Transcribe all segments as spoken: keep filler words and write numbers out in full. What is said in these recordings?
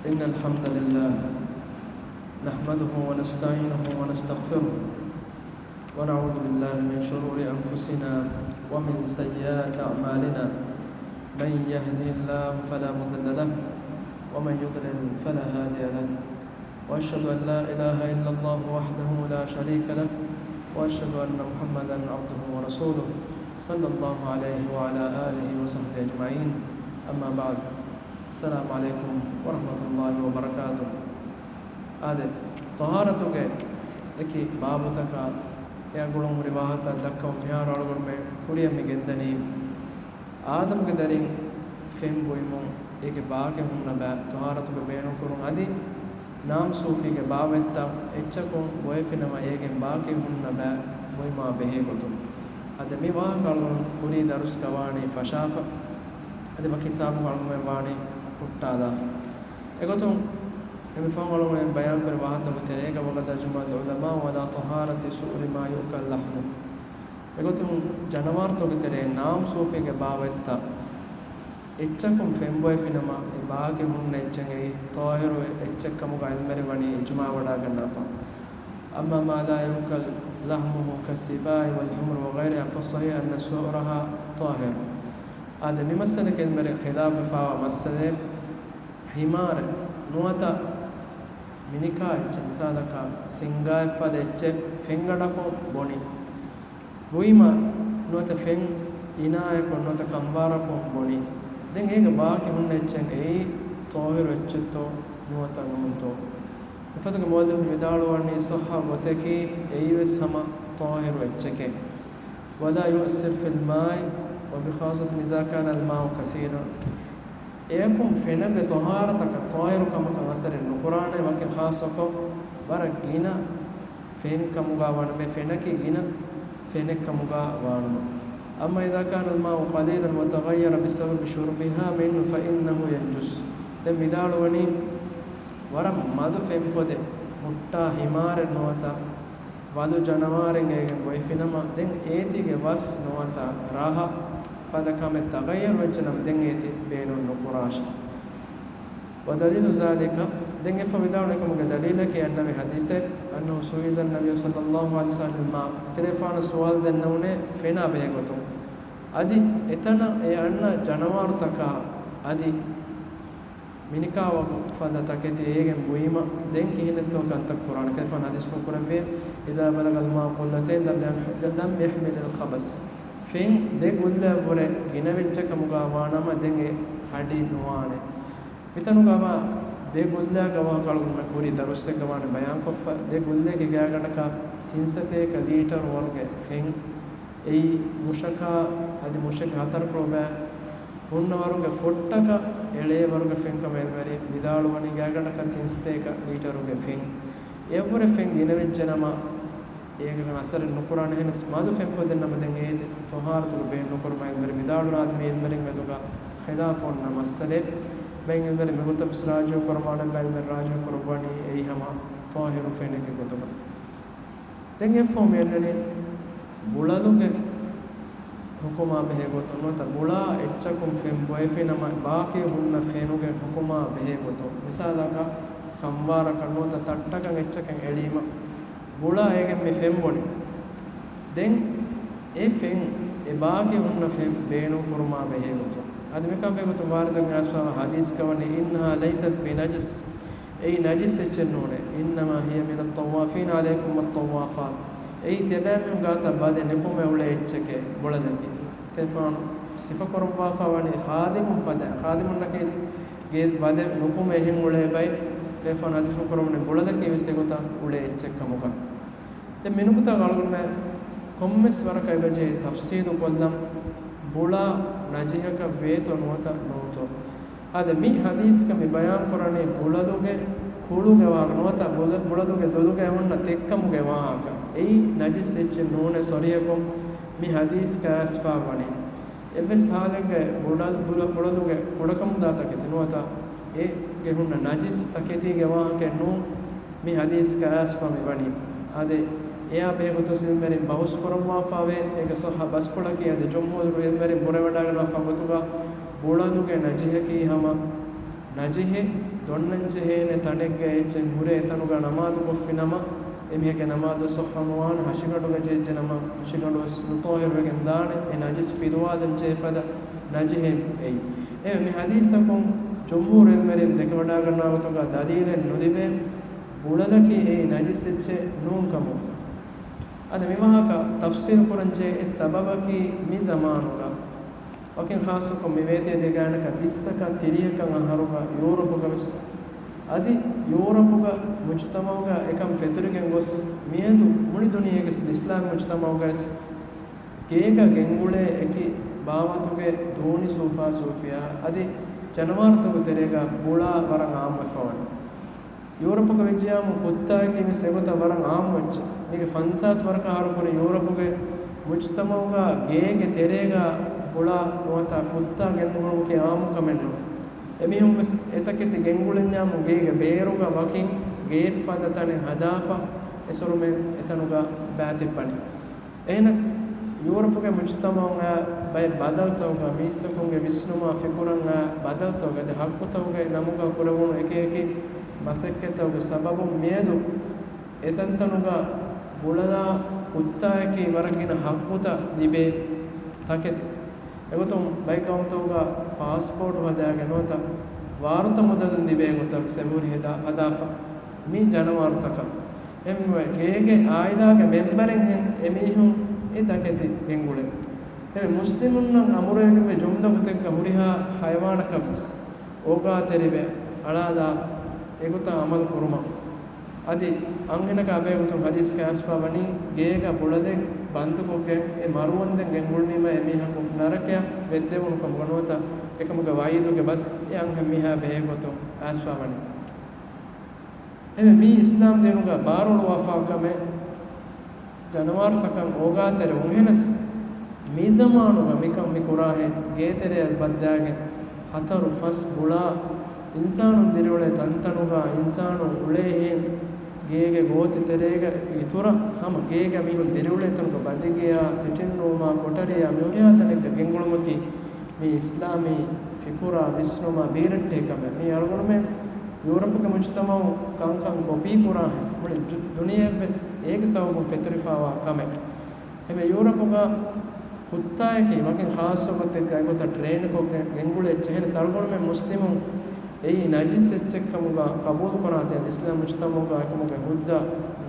إن الحمد لله نحمده ونستعينه ونستغفره، ونعوذ بالله من شرور أنفسنا ومن سيئات أعمالنا. من يهده الله فلا مضل له، ومن يضلل فلا هادي له. وأشهد أن لا إله إلا الله وحده لا شريك له، وأشهد أن محمدا عبده ورسوله، صلى الله عليه وعلى آله وصحبه أجمعين. أما بعد، السلام عليكم ورحمة الله وبركاته. އާދެ، ޠަހާރަތުގެ އެކި ބާބުތަކާ އެއަށް ގުޅުން ހުރި ވާހަކަތައް ދައްކަމުން މިހާރު އަޅުގަނޑުމެން ކުރިއަށް މި ގެންދަނީ، އާދަމުގެ ދަރިން ފެން ބުއިމުން އޭގެ ބާކީ ހުންނަ ބައި ޠަހާރަތުގެ ބޭނުންކުރުން އަދި ނާމް ސޫފީގެ ބާވަތްތައް އެއްޗަކުން ބޮއެފިނަމަ އޭގެން ބާކީ ހުންނަ ބައި ބުއިމާ ބެހޭ ގޮތުން. އަދި މި ވާހަކަ އަޅުގަނޑު ކުރީ ދަރުސްގަ ވާނީ ފަށާފަ. އަދި ވަކި ހިސާބުގަ އަޅުގަނޑުމެން ވާނީ ހުއްޓާލާފަ. އެގޮތުން އެންމެ ފަހުން އަޅުގަނޑުމެން ބަޔާންކުރި ވާހަކަތަކުގެ ތެރޭގަ، وقد أجمع العلماء على طهارة سؤر ما يؤكل لحمه. އެގޮތުން ޖަނަވާރުތަކުގެ ތެރެއިން ނާމް ސޫފީގެ ބާވަތްތައް އެއްޗަކުން ފެންބޮއެފިނަމަ، އެ ބާކީ ހުންނަ އެއްޗެއް އެއީ ޠާހިރު އެއްޗެއްކަމުގަ ޢިލްމުވެރިން ވަނީ އިޖްމާޢު ވަޑާގަންނާފަ. أما ما لا يؤكل لحمه كالسباع والحمر وغيرها فالصحيح أن سؤرها طاهر. އާދެ، މި މައްސަލައަކީ ޢިލްމުވެރިން ޚިލާފުވެފައިވާ މައްސަލައެއް. ހިމާރެއް ނުވަތަ މިނިކާ އެއްޗެއް، މިސާލަކަށް ސިންގާއެއްފަދަ އެއްޗެއް ފެންގަނޑަކުން ބޮނި. ބުއިމަ ނުވަތަ ފެން އިނާއަކުން ނުވަތަ ކަނބާރަކުން ބޮނި. ދެން އޭގެ ބާކީ ހުންނަ އެއްޗެއް އެއީ ޠާހިރު އެއްޗެއްތޯ ނުވަތަ ނޫންތޯ؟ މިފޮތުގެ މުއައްލިފު ވިދާޅުވަނީ ޞައްޙަ ގޮތަކީ އެއީވެސް ހަމަ ޠާހިރު އެއްޗެކޭ. ولا يؤثر في الماء وبخاصة إذا كان الماء كثيرا. އެއަކުން ފެނަކަށް ޠަހާރަތަކަށް ޠާހިރު ކަމަކަށް އަސަރެއް ނުކުރާނެ، ވަކި ޚާއްޞަކޮށް ވަރަށް ގިނަ ފެން ކަމުގަ ވާނަމަ، ފެނަކީ ގިނަ ފެނެއް ކަމުގަ ވާނަމަ. أما إذا كان الماء قليلا وتغير بسبب شربها منه فإنه ينجس. ދެން ވިދާޅުވަނީ ވަރަށް މަދު ފެންފޮދެއް ހުއްޓާ ހިމާރެއް ނުވަތަ ވަލު ޖަނަވާރެއް އޭގެން ބޮއެފިނަމަ، ދެން އޭތީގެ ވަސް ނުވަތަ ރަހަ ފަދަ ކަމެއް ތަޣައްޔަރު ވެއްޖެނަމަ، ދެން އޭތި ބޭނުން ނުކުރާށި. ودليل ذلك، ދެން އެފަ ވިދާޅުވި ކަމުގެ ދަލީލަކީ އަންނަވި ޙަދީޘެއް، أنه سئل النبي صلى الله عليه وسلم عن الماء، ކަލޭފާނަށް ސުވާލު ދެންނެވުނޭ ފެނާ ބެހޭ ގޮތުން. އަދި އެތަނަށް އެ އަންނަ ޖަނަވާރުތަކާ އަދި މިނިކާ ވަގު ފަދަ ތަކެތި އޭގެން ބުއިމަ ދެން ކިހިނެއްތޯ ކަންތައް ކުރާނެ. ކަލޭފާނު ޙަދީޘްފުޅު ކުރެއްވި، إذا بلغ الماء قلتين لم يح-، لم يحمل الخبث. ފެން ދެ ގުއްލައަށްވުރެ ގިނަވެއްޖެ ކަމުގަ ވާނަމަ، ދެން އެ ހަޑި ނުވާނެ. މިތަނުގަ ވާ ދެ ގުއްލައިގަ ވާ ކަޅުގުން ކުރި ދަރުއްސެއްގަ ވާނެ ބަޔާންކޮށްފަ، ދެ ގުއްލައަކީ ގާތްގަނޑަކަށް ތިން ސަތޭކަ ލީޓަރު ވަރުގެ ފެން. އެއީ މުށަކާ އަދި މުށެއްގެ ހަތަރުކޮޅު ބައި ހުންނަ ވަރުގެ ފޮއްޓަކަށް އެޅޭ ވަރުގެ ފެންކަމަށް އެންމެރި ވިދާޅުވަނީ ގާތްގަނޑަކަށް ތިން ސަތޭކަ ލީޓަރުގެ ފެން. އެއަށްވުރެ ފެން ގިނަވެއްޖެނަމަ، އޭގެ އަސަރެއް ނުކުރާނެ. އެހެނަސް މަދު ފެން ފޮދެއް ނަމަ ދެން އޭތި ޠަހާރަތުގެ ބޭނުން ނުކުރުމަށް އެންމެރި ވިދާޅުވާ. އަދި މި އެންމެރިން މެދުގަ ޚިލާފު އޮންނަ މައްސަލައެއް. ބައެއް އެންމެރި މިގޮތަށް ވެސް ރާޖީ ކުރައްވާނެ، ބައެއް އެންމެރި ރާޖީ ކުރައްވަނީ އެއީ ހަމަ ޠާހިރު ފެނެއްގެ ގޮތުގަ. ދެން އެއަށްފަހު މި އަންނަނީ ބުޅަލުގެ ޙުކުމާ ބެހޭ ގޮތުން ނުވަތަ ބުޅާ އެއްޗަކުން ފެން ބޮއެފިނަމަ ބާކީ ހުންނަ ފެނުގެ ޙުކުމާ ބެހޭ ގޮތުން. މިސާލަކަށް ކަނބާރަކަށް ނުވަތަ ތައްޓަކަށް އެއްޗަކަށް އެޅީމަ ބުޅާ އޭގެން މި ފެން ބޮނި. ދެން އެ ފެން އެ ބާކީ ހުންނަ ފެން ބޭނުން ކުރުމާ ބެހޭ ގޮތުން. އަދި މިކަން ބެހޭ ގޮތުން ވާރިދުވެގެން އައިސްފައިވާ ޙަދީޘްގަ ވަނީ، إنها ليست بنجس، އެއީ ނަޖިސް އެއްޗެއް ނޫނޭ. إنما هي من الطوافين عليكم والطوافات، އެއީ ތިޔަބައިމީހުން ގާތަށް ބަދެއް ނުކުމެ އުޅޭ އެއްޗެކޭ ބުޅަލަކީ. ކަލޭފާނު ސިފަކުރައްވާފަ ވަނީ ޚާދިމުން ފަދަ، ޚާދިމުންނަކީ ގޭ ބަދެއް ނުކުމެ އެހެން އުޅޭ ބައި. ކަލޭފާނު ޙަދީޘްފުޅު ކުރައްވަނީ ބުޅަލަކީ ވެސް އެގޮތަށް އުޅޭ އެއްޗެއް ކަމުގަ. ދެން މި ނުކުތާ އަޅުގަނޑުމެން ކޮންމެސް ވަރަކަށް އެބަޖެހޭ ތަފްސީލު ކޮށްލަން، ބުޅާ ނަޖިހަކަށް ވޭތޯ ނުވަތަ ނޫންތޯ. އާދެ، މި ޙަދީޘްގަ މި ބަޔާން ކުރަނީ ބުޅަލުގެ ކުޅުގެ ވާހަކަ ނުވަތަ ބުޅަ-، ބުޅަލުގެ ދުލުގައި ހުންނަ ތެއްކަމުގެ ވާހަކަ. އެއީ ނަޖިސް އެއްޗެއް ނޫނޭ ޞަރީޙަކޮށް މި ޙަދީޘްގަ އައިސްފަ ވަނީ. އެއްވެސް ޙާލެއްގައި ބުޅަ-، ބުޅަ-، ބުޅަލުގެ ކުޑަކަމުދާ ތަކެތި ނުވަތަ އޭގެ ހުންނަ ނަޖިސް ތަކެތީގެ ވާހަކައެއް ނޫން މި ޙަދީޘްގަ އައިސްފަ މި ވަނީ. އާދެ، އެއާ ބެހޭގޮތުން އިލްމުވެރިން ބަހުސް ކުރައްވާފަވޭ. އޭގެ ޞައްޙަ ބަސްފުޅަކީ އަދި ޖުމްހޫރު އިލްމުވެރިން ބުނެވަޑައިގަންނަވާފަ ގޮތުގަ ބުޅަލުގެ ނަޖިހަކީ ހަމަ ނަޖިހެއް ދޮންނަންޖެހޭނެ ތަނެއްގަ އެއްޗެއް ހުރޭ އެތަނުގަ ނަމާދު ކޮށްފިނަމަ، އެމީހެއްގެ ނަމާދު ޞައްޙަ ނުވާނެ، ހަށިގަނޑުގަ ޖެއްޖެނަމަ، ހަށިގަނޑުވެސް ނުޠާހިރުވެގެން ދާނެ، އެ ނަޖިސް ފިލުވާލަންޖެހޭ ފަދަ ނަޖިހެއް އެއީ. އެ މި ޙަދީޘްތަކުން ޖުމްހޫރު ޢިލްމުވެރިން ދެކެވަޑާގަންނަވާ ގޮތުގަ ދަލީލެއް ނުލިބޭ، ބުޅަލަކީ އެއީ ނަޖިސް އެއްޗެއް ނޫންކަމުން. އަދި މިވާހަކަ ތަފްސީލު ކުރަންޖެހޭ އެއް ސަބަބަކީ މި ޒަމާނުގަ، ވަކިން ޚާއްޞަކޮށް މި ވޭތުވެދިޔަ ގާތްގަނޑަކަށް ވިއްސަކަށް ތިރީހަކަށް އަހަރުގަ ޔޫރަޕުގަވެސް، އަދި ޔޫރަޕުގަ މުޖްތަމަޢުގަ އެކަން ފެތުރިގެން ގޮސް، މިއަދު މުޅި ދުނިޔޭގެ އިސްލާމީ މުޖްތަމަޢުގަވެސް ގޭގަ ގެންގުޅޭ އެކި ބާވަތުގެ ދޫނި ސޫފާ ސޫފިޔާ އަދި ޖަނަވާރުތަކުގެ ތެރޭގަ ބުޅާ ވަރަށް ޢާއްމުވެފަވަނީ. ޔޫރަޕުގަ ވެއްޖިޔާމު ކުއްތާއަކީ ވެސް އެގޮތަށް ވަރަށް ޢާއްމު އެއްޗެއް. މީގެ ފަންސާސް ވަރަކަށް އަހަރު ކުރި ޔޫރަޕުގެ މުޖްތަމަޢުގަ ގޭގެ ތެރޭގަ ބުޅާ ނުވަތަ ކުއްތާ ގެންގުޅުމަކީ ޢާއްމު ކަމެއް ނޫން. އެމީހުން ވެސް އެތަކެތި ގެންގުޅެންޏާމު ގޭގެ ބޭރުގަ ވަކިން ގޭތް ފަދަ ތަނެއް ހަދާފަ އެސޮރުމެން އެތަނުގަ ބައިތިއްބަނީ. އެހެނަސް، ޔޫރަޕުގެ މުޖްތަމަޢުން އައި ބައެއް ބަދަލުތަކުގަ، މީސްތަކުންގެ ވިސްނުމާ ފިކުރަށް އައި ބަދަލުތަކުގަ، އަދި ޙައްޤުތަކުގެ ނަމުގަ ކުރެވުނު އެކި އެކި މަސައްކަތްތަކުގެ ސަބަބުން މިއަދު އެތަންތަނުގަ ބުޅަލާ ކުއްތާއަކީ ވަރަށް ގިނަ ޙައްޤުތައް ލިބޭ ތަކެތި. އެގޮތުން ބައެއް ޤައުމުތަކުގަ ޕާސްޕޯޓް ހަދާގެން ނުވަތަ ވާރުތަ މުދަލުން ލިބޭ ގޮތަށް ސެބުރި ހެދާ ހަދާފަ މި ޖަނަވާރުތަކަށް. އެހެންވެ، ގޭގެ އާއިލާގެ މެމްބަރެއްހެން އެމީހުން އެ ތަކެތި ގެންގުޅޭ. އެ މުސްލިމުންނަށް އަމުރުވެގެންވި ޖުމްލަ ގޮތެއްގަ ހުރިހާ ޙަޔަވާނަކަށްވެސް އޯގާތެރިވެ އަޅާލާ އެގޮތަށް ޢަމަލު ކުރުމަށް. އަދި އަންހެނަކަށް އަބޭގޮތުން ޙަދީޘްގައި އައިސްފަވަނީ، ގޭގަ ބުޅަލެއް ބަންދުކޮށްގެން އެ މަރުވަންދެން ގެންގުޅުނީމަ އެމީހަކު ނަރަކަޔަށް ވެއްދެވުނު ކަމުގަ ނުވަތަ އެކަމުގެ ވަޢީދުގެ ބަސް އެ އަންހެންމީހާ ބެހޭގޮތުން އައިސްފަވަނީ. އެހެންވެ، މީ އިސްލާމް ދީނުގަ ބާރުއަޅުވާފާ ކަމެއް، ޖަނަވާރުތަކަށް އޯގާތެރިވުން. އެހެނަސް، މިޒަމާނުގަ މިކަން މި ކުރާހެން، ގޭތެރެއަށް ބައްދާގެން ހަތަރު ފަސް ބުޅާ އިންސާނުން ދިރިއުޅޭ ތަންތަނުގަ އިންސާނުން އުޅޭހެން، ގޭގެ ގޯތިތެރޭގެ އިތުރަށް ހަމަ ގޭގަ މީހުން ދިރިއުޅޭ ތަނުގަ ބަދިގެޔާ، ސިޓިންރޫމާ، ކޮޓަރިއާ މިހުރިހާ ތަނެއްގަ ގެންގުޅުމަކީ މީ އިސްލާމީ ފިކުރާ ވިސްނުމާ ބީރައްޓޭ ކަމެއް. މީ އަޅުގަނޑުމެން ޔޫރަޕުގެ މުޖްތަމަޢު ކަންކަން ކޮޕީ ކުރާހެން މުޅި ދު-، ދުނިޔެއަށްވެސް އޭގެ ސަބަބުން ފެތުރިފާވާ ކަމެއް. އެމެ ޔޫރަޕުގަ ކުއްތާއަކީ ވަކިން ޚާއްޞަ ގޮތެއްގަ އެގޮތަށް ޓްރޭންކޮށްގެން ގެންގުޅޭ އެއްޗެއް. އެހެނަސް އަޅުގަނޑުމެން މުސްލިމުން އެއީ ނަޖިސް އެއްޗެއްކަމުގަ ޤަބޫލުކުރާތީ، އަދި އިސްލާމް މުޖްތަމަޢުގަ އެކަމުގެ ހުއްދަ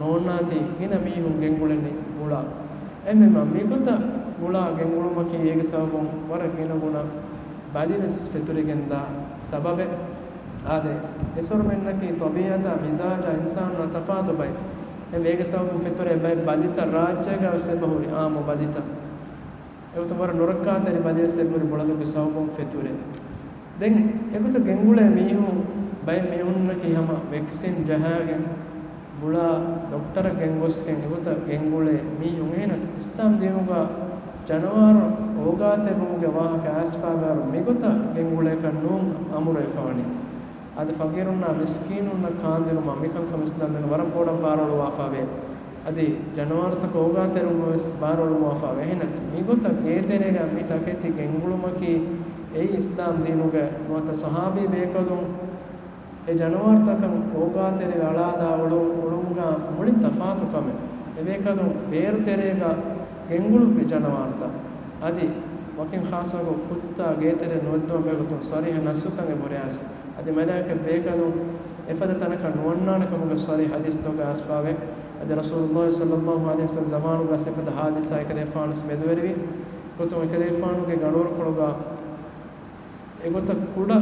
ނޯންނާތީ ގިނަ މީހުން ގެންގުޅެނީ ބުޅާ. އެހެންވީމަ މިގޮތަށް ބުޅާ ގެންގުޅުމަކީ އޭގެ ސަބަބުން ވަރަށް ގިނަގުނަ ބަލިވެސް ފެތުރިގެންދާ ސަބަބެއް. އާދެ، އެސޮރުމެންނަކީ ޠަބީޢަތާ މިޒާޖާ އިންސާނުންނާ ތަފާތު ބައެއް. އެހެންވެ އޭގެ ސަބަބުން ފެތުރޭ ބައެއް ބަލިތައް ރާއްޖޭގަ ވެސް އެބަހުރި އާއްމު ބަލިތައް. އެގޮތުން ވަރަށް ނުރައްކާތެރި ބަލިވެސް އެބަހުރި ބުޅަލުގެ ސަބަބުން ފެތުރޭ. ދެން އެގޮތަށް ގެންގުޅޭ މީހުން، ބައެއް މީހުންނަކީ ހަމަ ވެކްސިން ޖަހާގެން ބުޅާ ޑޮކްޓަރަށް ގެންގޮސްގެން އެގޮތަށް ގެންގުޅޭ މީހުން. އެހެނަސް އިސްލާމް ދީނުގަ ޖަނަވާރު އޯގާތެރިވުމުގެ ވާހަކަ އައިސްފާވާއިރު މިގޮތަށް ގެންގުޅޭކަށް ނޫން އަމުރުވެފަވަނީ. އަދި ފަގީރުންނާ މިސްކީނުންނަށް ކާންދިނުމަށް މިކަންކަން އިސްލާމް ދީނު ވަރަށް ބޮޑަށް ބާރުއަޅުވާފާވޭ. އަދި ޖަނަވާރުތަކަށް އޯގާތެރިވުމަށް ވެސް ބާރުއަޅުވާފާވޭ. އެހެނަސް މިގޮތަށް ގޭތެރޭގަ މި ތަކެތި ގެންގުޅުމަކީ އެއީ އިސްލާމް ދީނުގެ ނުވަތަ ޞަޙާބީ ބޭކަލުން އެ ޖަނަވާރުތަކަށް އޯގާތެރިވެ އަޅާލާ އުޅު-، އުޅުމުގަ މުޅިން ތަފާތު ކަމެއް. އެބޭކަލުން ބޭރު ތެރޭގަ ގެންގުޅުއްވި ޖަނަވާރުތައް އަދި ވަކިން ޚާއްޞަކޮށް ކުއްތާ ގޭތެރެއަށް ނުވައްދަވާ ބެހޭގޮތުން ޞަރީޙަ ނައްޞުތައް އެބަހުރި އައިސް. އަދި މަލާއިކަ ބޭކަލުން އެފަދަ ތަނަކަށް ނުވަންނާނެ ކަމުގެ ޞަރީޙަ ޙަދީޘްތަކުގަ އައިސްފާވޭ. އަދި ރަސޫލުﷲ ޞައްލަﷲ ޢަލައިހި ވަސައްލަމް ޒަމާނުގަ އެފަދަ ޙާދިސާ އެކަލޭފާނު ވެސް މެދުވެރިވި ގޮތުން އެކަލޭފާނުގެ ގަނޑުވަރުކޮޅުގަ އެގޮތަށް ކުޑަ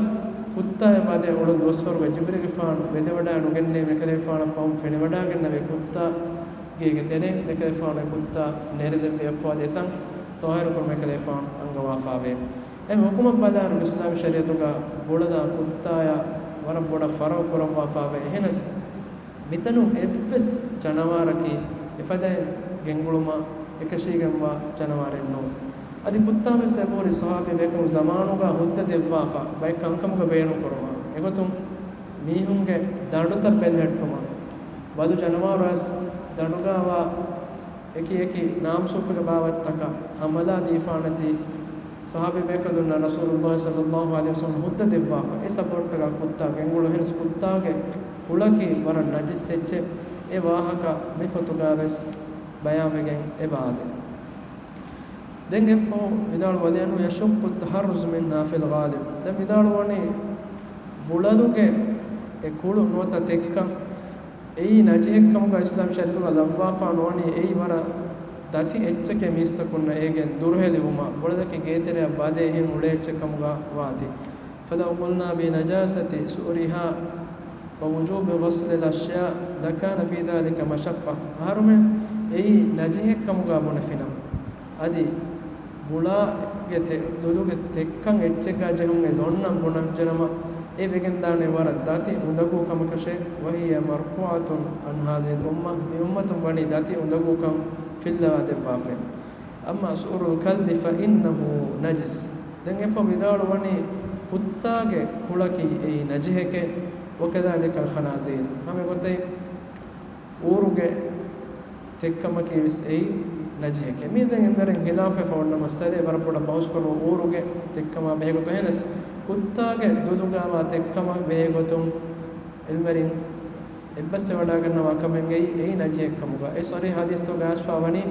ކުއްތާއެއް ވަދެ އުޅުނު ދުވަސްވަރުގަ ޖިބްރީލުގެފާނު ވެދެވަޑައި ނުގެންނޭ އެކަލޭފާނަށް ފަހުން ފެނިވަޑައިގެންނެވި ކުއްތާ ގޭގެ ތެރެއިން އެކަލޭފާނު އެ ކުއްތާ ނެރެދެއްވި އެއްފަދަ އެތަން ޠާހިރުކުރުމަށް އެކަލޭފާނު އަންގަވާފާވޭ. އެ ޙުކުމަށް ބަލާއިރު އިސްލާމީ ޝަރީޢަތުގަ ބުޅަލާ ކުއްތާޔާ ވަރަށް ބޮޑަށް ފަރަގު ކުރައްވާފާވޭ. އެހެނަސް މިތަނުން އެއްވެސް ޖަނަވާރަކީ އެފަދައިން ގެންގުޅުމަށް އެކަށީގެންވާ ޖަނަވާރެއް ނޫން. އަދި ކުއްތާވެސް އެބަހުރި ޞަޙާބީ ބޭކަލުން ޒަމާނުގަ ހުއްދަ ދެއްވާފަ ބައެއް ކަންކަމުގަ ބޭނުންކުރުމަށް. އެގޮތުން މީހުންގެ ދަނޑުތައް ބެލެހެއްޓުމަށް، ވަދު ޖަނަވާރުވެސް ދަނޑުގައިވާ އެކި އެކި ނާމްސޫފުގެ ބާވަތްތަކަށް ހަމަލާ ދީފާނެތީ، ޞަޙާބީ ބޭކަލުންނަށް ރަސޫލުﷲ ޞައްލަﷲ ޢަލައިހި ވަސައްލަމަ ހުއްދަ ދެއްވާފަ، އެ ސަބަބަށްޓަކާ ކުއްތާގެ އެނގުޅު ހެނަސް ކުއްތާގެ ކުޅަކީ ވަރަށް ނަޖިސް އެއްޗެއް. އެ ވާހަކަ މި ފޮތުގަ ވެސް ބަޔާންވެގެން އެބަ އާދެ. ދެން އެއަށްފަހު ވިދާޅުވަލި، أنه يشق التحرز منها في الغالب. ދެން ވިދާޅުވަނީ ބުޅަލުގެ އެ ކުޅު ނުވަތަ ތެއްކަން އެއީ ނަޖިހެއްކަމުގަ އިސްލާމް ޝަރީޢަތުގަ ލައްވާފާ ނުވަނީ، އެއީ ވަރަށް ދަތި އެއްޗެކޭ މީސްތަކުންނަށް އޭގެން ދުރުހެލިވުމަށް، ބުޅަލަކީ ގޭތެރެއަށް ވަދެ އެހެން އުޅޭ އެއްޗެއްކަމުގަ ވާތީ. فلو قلنا بنجاسة سؤرها ووجوب غسل الأشياء لكان في ذلك مشقة. އަހަރުމެން އެއީ ނަޖިހެއްކަމުގަ ބުނެފިނަމަ، އަދި ބުޅާގެ ތެ-، ދުލުގެ ތެއްކަން އެއްޗެއްގަ ޖެހުން އެ ދޮންނަން ބުނަންޖެނަމަ، އެ ވެގެންދާނެ ވަރަށް ދަތި އުނދަގޫ ކަމަކަށޭ. وهي مرفوعة عن هذه الأمة. މި އުއްމަތުން ވަނީ ދަތި އުނދަގޫކަން ފިއްލަވާ ދެއްވާފައި. أما سؤر الكلب فإنه نجس. ދެން އެފަ ވިދާޅުވަނީ ކުއްތާގެ ކުޅަކީ އެއީ ނަޖިހެކޭ. وكذلك الخنازير. ހަމަ ގޮތަށް އޫރުގެ ތެއްކަމަކީ ވެސް އެއީ ނަޖިހެކޭ. މީ ދެން އިލްމުވެރިން ޚިލާފެއް ފައުންނަ މައްސަލައެއް، ވަރަށް ބޮޑަށް ބަހުސްކުރުމު އޫރުގެ ތެއްކަމާ ބެހޭގޮތުން. އެހެނަސް ކުއްތާގެ ދުލުގަވާ ތެއްކަމަށް ބެހޭގޮތުން އިލްމުވެރިން އެއްބަސްވެވަޑައިގަންނަވާ ކަމެއްގައި އެއީ ނަޖިހެއްކަމުގަ. އެ ޞަޙީޙު ޙަދީޘްތަކުގަ އައިސްފާވަނީ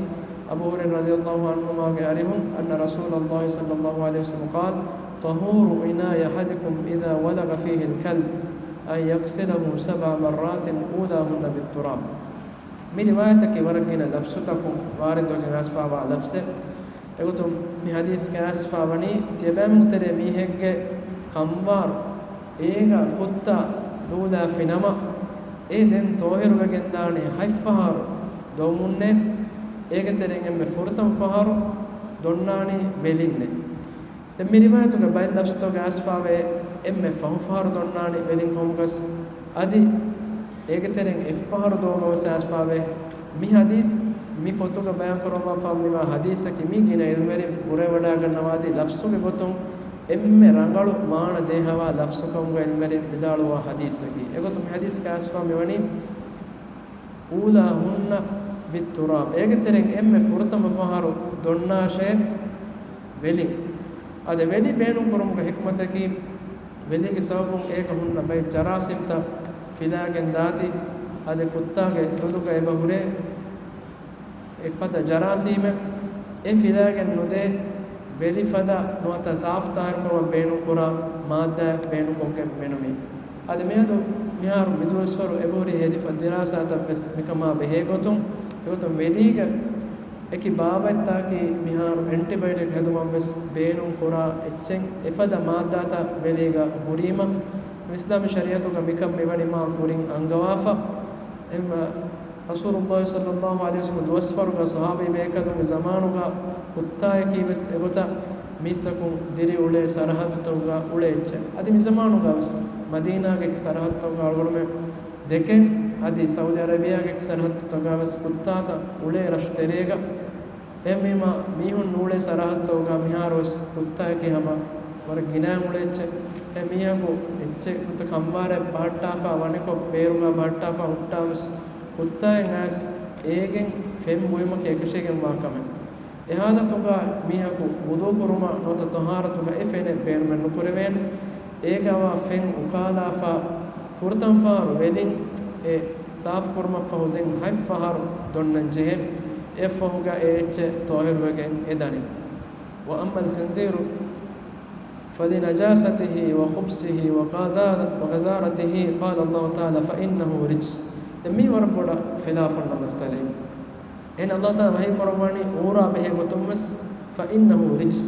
އަބޫ ހުރައިރާ ރަޟިޔަﷲ ޢަންހުމާގެ އަރިހުން، أن رسول الله صلى الله عليه وسلم قال: طهور إناء أحدكم إذا ولغ فيه الكلب أن يغسله سبع مرات أولاهن بالتراب. މި ރިވާޔަތަކީ ވަރަށް ގިނަ ލަފްޒުތަކުން ވާރިދުވެގެން އައިސްފާވާ ލަފްޒެއް. އެގޮތުން މި ޙަދީޘްގައި އައިސްފާވަނީ، ތިޔަބައިމީހުން ތެރޭ މީހެއްގެ ކަނބާރު އޭގަ ކުއްތާ ދޫލާފިނަމަ، އެ ދެން ޠާހިރުވެގެންދާނީ ހަތް ފަހަރު ދޮވުމުންނޭ، އޭގެ ތެރެއިން އެންމެ ފުރަތަމަ ފަހަރު ދޮންނާނީ ވެލިންނޭ. ދެން މި ރިވާޔަތުގެ ބައެއް ލަފްޒުތަކުގަ އައިސްފާވޭ، އެންމެ ފަހު ފަހަރު ދޮންނާނީ ވެލިން ކޮމުގަސް، އަދި އޭގެ ތެރެއިން އެއްފަހަރު ދޮވުމަށް ވެސް އައިސްފާވޭ. މި ޙަދީޘް މި ފޮތުގަ ބަޔާން ކުރައްވާފާ މިވާ ޙަދީޘަކީ މި ގިނަ އިލްމުވެރިން ބުރަވެވަޑައިގަންނަވާދީ ލަފްޒުގެ ގޮތުން އެންމެ ރަނގަޅު މާނަ ދޭހަވާ ލަފްޒު ކަމުގަ އިލްމުވެރިން ވިދާޅުވާ ޙަދީޘަކީ. އެގޮތުން މި ޙަދީޘްގައި އައިސްފާ މިވަނީ، أولاهن بالتراب. އޭގެ ތެރެއިން އެންމެ ފުރަތަމަ ފަހަރު ދޮންނާށޭ ވެލިން. އަދި ވެލި ބޭނުން ކުރުމުގެ ޙިކްމަތަކީ، ވެލީގެ ސަބަބުން އޭގަ ހުންނަ ބައެއް ޖަރާސީމްތައް ފިލާގެން ދާތީ، އަދި ކުއްތާގެ ދުލުގަ އެބަ ހުރޭ އެފަދަ ޖަރާސީމެއް އެ ފިލާގެން ނުދޭ، ވެލި ފަދަ ނުވަތަ ސާފު ޠާހިރުކުރުމަށް ބޭނުންކުރާ މާއްދާއެއް ބޭނުންކޮށްގެން މެނުވީ. އަދި މިއަދު މިހާރު މިދުވަސްވަރު އެބަހުރި ހެދިފަ ދިރާސާތައް ވެސް މިކަމާ ބެހޭގޮތުން، އެގޮތުން ވެލީގެ އެކި ބާވަތްތަކީ މިހާރު އެންޓިބަޔޮޓިކް ހެދުމަށް ވެސް ބޭނުން ކުރާ އެއްޗެއް، އެފަދަ މާއްދާތައް ވެލީގަ ހުރީމަ، އިސްލާމީ ޝަރީޢަތުގަ މިކަން މިވަނީ މާ ކުރިން އަންގަވާފަ. އެހެންވެ، ރަސޫލުﷲ ޞައްލަﷲ ޢަލައިހި ވަސައްލަމަ ދުވަސްވަރުގަ ޞަޙާބީ ބޭކަލުންގެ ޒަމާނުގަ ކުއްތާއަކީ ވެސް އެގޮތަށް މީސްތަކުން ދިރިއުޅޭ ސަރަޙައްދުތަކުގަ އުޅޭ އެއްޗެއް. އަދި މިޒަމާނުގަ ވެސް މަދީނާގެ އެކި ސަރަޙައްދުތަކުގަ އަޅުގަނޑުމެން ދެކެން، އަދި ސައުދީ އަރަބިޔާގެ އެކި ސަރަޙައްދުތަކުގަ ވެސް ކުއްތާތައް އުޅޭ ރަށު ތެރޭގަ. އެހެންވީމަ، މީހުން ނޫޅޭ ސަރަޙައްދުތަކުގަ މިހާރު ވެސް ކުއްތާއަކީ ހަމަ ވަރަށް ގިނައިން އުޅޭ އެއްޗެއް. އެ މީހަކު އެއްޗެއް ނުވަތަ ކަނބާރެއް ބަހައްޓާފަ ވަނިކޮށް، ބޭރުގަ ބަހައްޓާފަ ހުއްޓާ ވެސް، ކުއްތާއެއް އައިސް އޭގެން ފެން ބުއިމަކީ އެކަށީގެންވާ ކަމެއް. އެ ޙާލަތުގަ މީހަކު ވުޟޫ ކުރުމަށް ނުވަތަ ޠަހާރަތުގަ އެ ފެނެއް ބޭނުމެއް ނުކުރެވޭނެ. އޭގަވާ ފެން އުކާލާފަ ފުރަތަމަ ފަހަރު ވެލިން އެ ސާފު ކުރުމަށްފަހު ދެން ހަތް ފަހަރު ދޮންނަން ޖެހޭ. އެއަށްފަހުގަ އެ އެއްޗެއް ޠާހިރުވެގެން އެ ދަނީ. وأما الخنزير فلنجاسته وخبثه وقذا-، وقذارته قال الله تعالى فإنه رجس. ދެން މީ ވަރަށް ބޮޑަށް ޚިލާފުންނަ މައްސަލައެއް. އެހެން ﷲ ތާލާ ވަޙީ ކުރައްވާނީ އޫރާ ބެހޭ ގޮތުން ވެސް، فإنه رجس.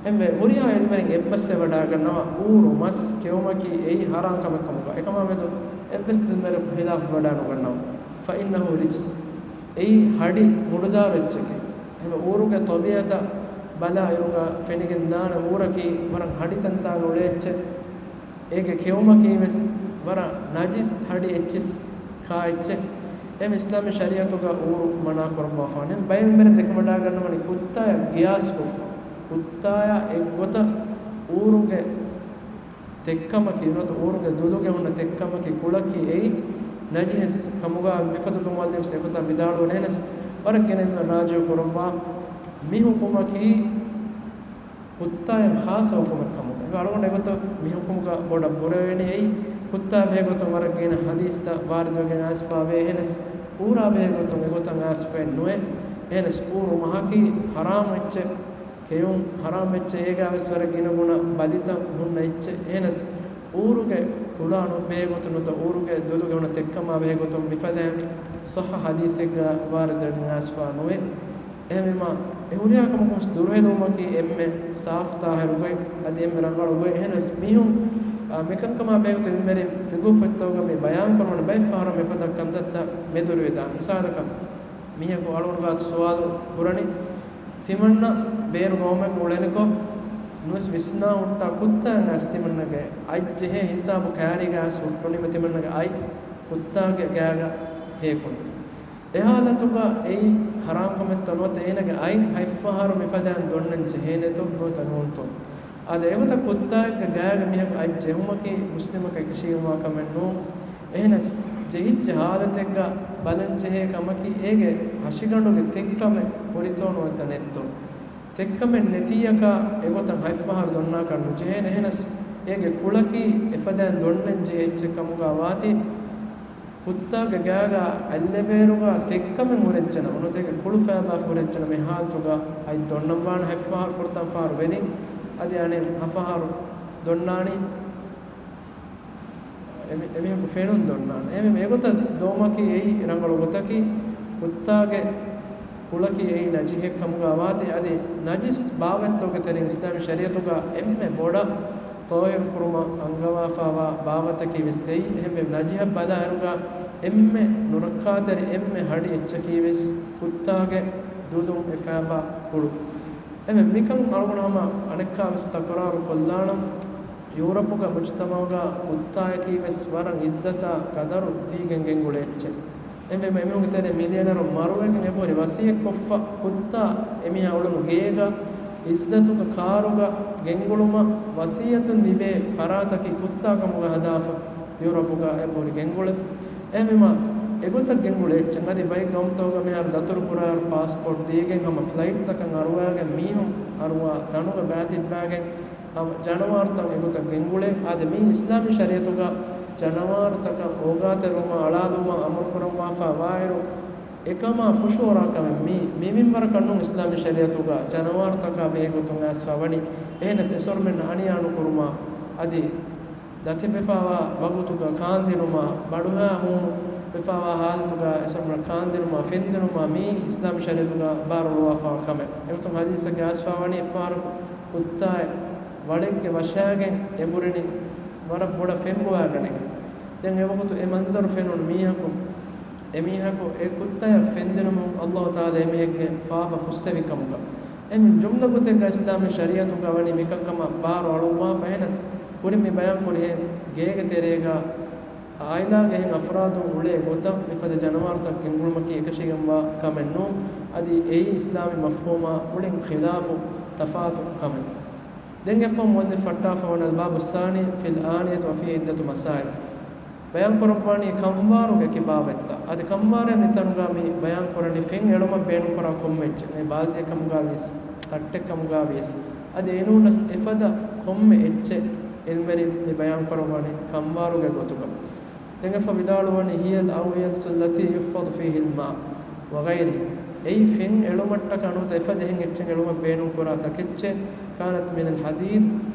އެންމެ ހުރިހާ އިލްމުވެރިން އެއްބަސްވެވަޑައިގަންނަވާ އޫރު މަސް ކެއުމަކީ އެއީ ޙަރާމް ކަމެއް ކަމުގަ. އެކަމާ މެދު އެއްވެސް އިލްމުވެރިން ޚިލާފުވެވަޑައިނުގަންނަވާ. فإنه رجس. އެއީ ހަޑި މުޑުދާރު އެއްޗެކޭ. އެހެންވެ އޫރުގެ ޠަބީޢަތަށް ބަލާ އިރުގަ ފެނިގެން ދާނެ އޫރަކީ ވަރަށް ހަޑި ތަންތާނގަ އުޅޭ އެއްޗެއް. އޭގެ ކެއުމަކީ ވެސް ވަރަށް ނަޖިސް ހަޑި އެއްޗިސް ކާ އެއްޗެއް. އެހެން އިސްލާމީ ޝަރީޢަތުގަ އޫރު މަނާ ކުރައްވާފާނެ. ބައެއް އިލްމުވެރިން ދެކެވަޑައިގަންނަވަނީ ކުއްތާޔަށް ގިޔާސް ކޮށްފަ، ކުއްތާޔަށް އެއްގޮތަށް އޫރުގެ ތެއްކަމަކީ ނުވަތަ އޫރުގެ ދުލުގެ ހުންނަ ތެއްކަމަކީ ކުޅަކީ އެއީ ނަޖިހެއް ކަމުގަ މިފަދަ މުއައްލިފް އެގޮތަށް ވިދާޅުވަނީ. އެހެނަސް ވަރަށް ގިނަ އިލްމުވެރިން ރާޖިޙު ކުރައްވާ މި ޙުކުމަކީ ކުއްތާއަށް ޚާއްޞަ ޙުކުމެއް ކަމުގައި. އެ އަޅުގަނޑު އެގޮތަށް މި ޙުކުމުގަ ބޮޑަށް ބުރަވެނީ އެއީ، ކުއްތާ ބެހޭގޮތުން ވަރަށް ގިނަ ޙަދީޘްތައް ވާރިދުވެގެން އައިސްފަވޭ. އެހެނަސް އޫރާ ބެހޭގޮތުން އެގޮތަށް އައިސްފައެއް ނުވޭ. އެހެނަސް އޫރު މަހަކީ ޙަރާމް އެއްޗެއް، ކެޔުން ޙަރާމް އެއްޗެއް، އޭގަ ވެސް ވަރަށް ގިނަ ގުނަ ބަލިތައް ހުންނަ އެއްޗެއް. އެހެނަސް އޫރުގެ ކުޅާ ނުބެހޭގޮތުން ނުވަތަ އޫރުގެ ދުލުގެ ހުންނަ ތެއްކަމާ ބެހޭގޮތުން މިފަދައިން ޞައްޙަ ޙަދީޘެއްގަ ވާރިދުވެގެން އައިސްފަ ނުވޭ. އެހެންވީމަ، އެ ހުރިހާ ކަމަކުން ދުރުހެލުވުމަކީ އެންމެ ސާފުތާހިރު ގޮތް، އަދި އެންމެ ރަނގަޅު ގޮތް. އެހެނަސް މީހުން، އާ، މިކަންކަމާ ބެހޭގޮތުން އިލްމުވެރިން ފިޤުހު ފޮތްތަކުގަ މި ބަޔާން ކުރަމުން ބައެއް ފަހަރު މިފަދަ ކަންތައްތައް މެދުވެރިވެދާނެ. މިސާލަކަށް، މީހަކު އަޅުގަނޑު ގާތު ސުވާލު ކުރަނީ، ތިމަންނަ ބޭރު ގައުމެއްގަ އުޅެނިކޮށް، ނުވެސް ވިސްނާ ހުއްޓާ ކުއްތާއަށް އައިސް ތިމަންނަގެ އަތް ޖެހޭ ހިސާބު ކައިރީގަ އައިސް ހުއްޓުނީމަ ތިމަންނަގެ އަތް ކުއްތާގެ ގާގަ ހޭކުން. އެ ހާލަތުގަ އެއީ ޙަރާމް ކަމެއްތޯ ނުވަތަ އޭނަގެ އަތް ހަތްފަހަރު މިފަދައިން ދޮންނަން ޖެހޭނެތޯ ނުވަތަ ނޫންތޯ؟ އާދެ، އެގޮތަށް ކުއްތާއެއްގެ ގާގަ މީހަކު އަތް ޖެހުމަކީ މުސްލިމަކަށް އެކަށީގެންވާ ކަމެއް ނޫން. އެހެނަސް، ޖެހިއްޖެ ހާލަތެއްގަ ބަލަން ޖެހޭ ކަމަކީ އޭގެ ހަށިގަނޑުގެ ތެއްކަމެއް ހުރިތޯ ނުވަތަ ނެތްތޯ. ތެއްކަމެއް ނެތިއްޔަކާ އެގޮތަށް ހަތްފަހަރު ދޮންނާކަށް ނުޖެހޭނެ. އެހެނަސް، އޭގެ ކުޅަކީ އެފަދައިން ދޮންނަން ޖެހޭ އެއްޗެއް ކަމުގަ ވާތީ، ކުއްތާގެ ގާގަ އަތްލެވޭއިރުގަ ތެއްކަމެއް ހުރެއްޖެނަމަ، ނުވަތަ އޭގެ ކުޅު ފައިބާ ހުރެއްޖެނަމަ، އެ ހާލަތުގަ އަތް ދޮންނަން ވާނެ ހަތްފަހަރު ފުރަތަމަ ފަހަރު ވެލިން، އަދި އަނެއް ހަ ފަހަރު ދޮންނާނީ، އެމި-، އެމީހަކު ފެނުން ދޮންނާނެ. އެހެންވެ، އެގޮތަށް ދޮވުމަކީ އެއީ ރަނގަޅު ގޮތަކީ، ކުއްތާގެ ކުޅަކީ އެއީ ނަޖިހެއް ކަމުގަ ވާތީ، އަދި ނަޖިސް ބާވަތްތަކުގެ ތެރެއިން އިސްލާމީ ޝަރީޢަތުގަ އެންމެ ބޮޑަށް ޠާހިރު ކުރުމަށް އަންގަވާފައިވާ ބާވަތަކީ ވެސް އެއީ. އެހެންވެ، ނަޖިހަށް ބަލާއިރުގަ އެންމެ ނުރައްކާތެރި، އެންމެ ހަޑި އެއްޗަކީ ވެސް ކުއްތާގެ ދުލުން އެ ފައިބާ ކުޅު. އެހެންވެ، މިކަން އަޅުގަނޑު ހަމަ އަނެއްކާވެސް ތަކުރާރު ކޮށްލާނަން. ޔޫރަޕުގެ މުޖުތަމަޢުގަ ކުއްތާޔަކީ ވެސް ވަރަށް ޢިއްޒަތާ ޤަދަރު ދީގެން ގެންގުޅޭ އެއްޗެއް. އެހެންވީމަ، އެމީހުންގެ ތެރޭ މިލިޔަނަރު މަރުވެގެން އެބަހުރި ވަޞިއްޔަތްކޮށްފަ ކުއްތާ އެމީހާ އުޅުނު ގޭގަ، ޢިއްޒަތުގެ ކާރުގަ ގެންގުޅުމަށް ވަޞިއްޔަތުން ލިބޭ ފަރާތަކީ ކުއްތާ ކަމުގަ ހަދާފަ ޔޫރަޕުގަ އެބަހުރި ގެންގުޅެފަ. އެހެންވީމަ، އެގޮތަށް ގެންގުޅޭ އެއްޗެއް އަދި ބައެއް ގައުމުތަކުގަ މިހާރު ދަތުރު ކުރާއިރު ޕާސްޕޯޓް ދީގެން ހަމަ ފްލައިޓްތަކަށް އަރުވާގެން މީހުން އަރުވާ ތަނުގަ ބައިތިއްބާގެން ހަމަ ޖަނަވާރުތައް އެގޮތަށް ގެންގުޅޭ. އާދެ، މީ އިސްލާމީ ޝަރީޢަތުގަ ޖަނަވާރުތަކަށް އޯގާތެރިވުމާ އަޅާލުމާ އަމުރުކުރައްވާފަ ވާއިރު، އެކަމާ ފުށުއަރާ ކަމެއް މީ، މި މިންވަރަކަށް ނޫން އިސްލާމީ ޝަރީޢަތުގަ ޖަނަވާރުތަކާ ބެހޭގޮތުން އައިސްފަ ވަނީ. އެހެނަސް އެސޮރުމެންނަށް އަނިޔާ ނުކުރުމާ އަދި ދަތިވެފައިވާ ވަގުތުގަ ކާންދިނުމާ، ބަޑުހާ ހޫނު ވެފައިވާ ހާލަތުގަ އެސޮރުމަން ކާންދިނުމާ ފެންދިނުމާ މީ އިސްލާމީ ޝަރީޢަތުގަ ބާރު އުޅުވާފައިވާ ކަމެއް. އެގޮތުން ޙަދީޘެއްގަ އައިސްފަ ވަނީ އެއްފަހަރަކު ކުއްތާއެއް ވަޅެއްގެ ވަށާގެން އެނބުރިނީ ވަރަށް ބޮޑަށް ފެންބޮވާގަނެގެން. ދެން އެވަގުތު އެ މަންޒަރު ފެނުނު މީހަކު، އެމީހަކު އެ ކުއްތާޔަށް ފެންދިނުމުން ﷲ ތަޢާލާ އެމީހެއްގެ ފާފަ ފުއްސެވި ކަމުގަ. އެމީ ޖުމްލަ ގޮތެއްގަ އިސްލާމީ ޝަރީޢަތުގަ ވަނީ މިކަންކަމަށް ބާރު އަޅުއްވާފަ. އެހެނަސް ކުރިން މި ބަޔާންކުރިހެން ގޭގެ ތެރޭގަ އާއިލާގެ އެހެން އަފްރާދުން އުޅޭ ގޮތަށް މިފަދަ ޖަނަވާރުތައް ގެންގުޅުމަކީ އެކަށީގެންވާ ކަމެއް ނޫން. އަދި އެއީ އިސްލާމީ މަފްހޫމާ މުޅިން ޚިލާފު ތަފާތު ކަމެއް. ދެން އެއަށްފަހު މުއައްލިފް ފައްޓާފަ ވަނީ الباب الثاني في الآنية وفيه عدة مسائل. ބަޔާންކުރައްވާނީ ކަންވާރުގެ އެކި ބާވަތްތައް. އަދި ކަންވާރޭ މިތަނުގަ މި ބަޔާންކުރަނީ ފެން އެޅުމަށް ބޭނުންކުރާ ކޮންމެ އެއްޗެއް. އެ ބާލްދިއެއް ކަމުގަ ވިޔަސް، ތައްޓެއް ކަމުގަ ވިޔަސް، އަދި އެނޫނަސް އެފަދަ ކޮންމެ އެއްޗެއް އިލްމުވެރިން މި ބަޔާންކުރައްވާނީ ކަންވާރުގެ ގޮތުގަ. ދެން އެއަށްފަހު ވިދާޅުވަނީ هي الأوعية التي يحفظ فيه الماء وغيره. އެއީ ފެން އެޅުމަށްޓަކާ ނުވަތަ އެފަދަ އެހެން އެއްޗެއް އެޅުމަށް ބޭނުންކުރާ ތަކެއްޗެއް، كانت من الحديد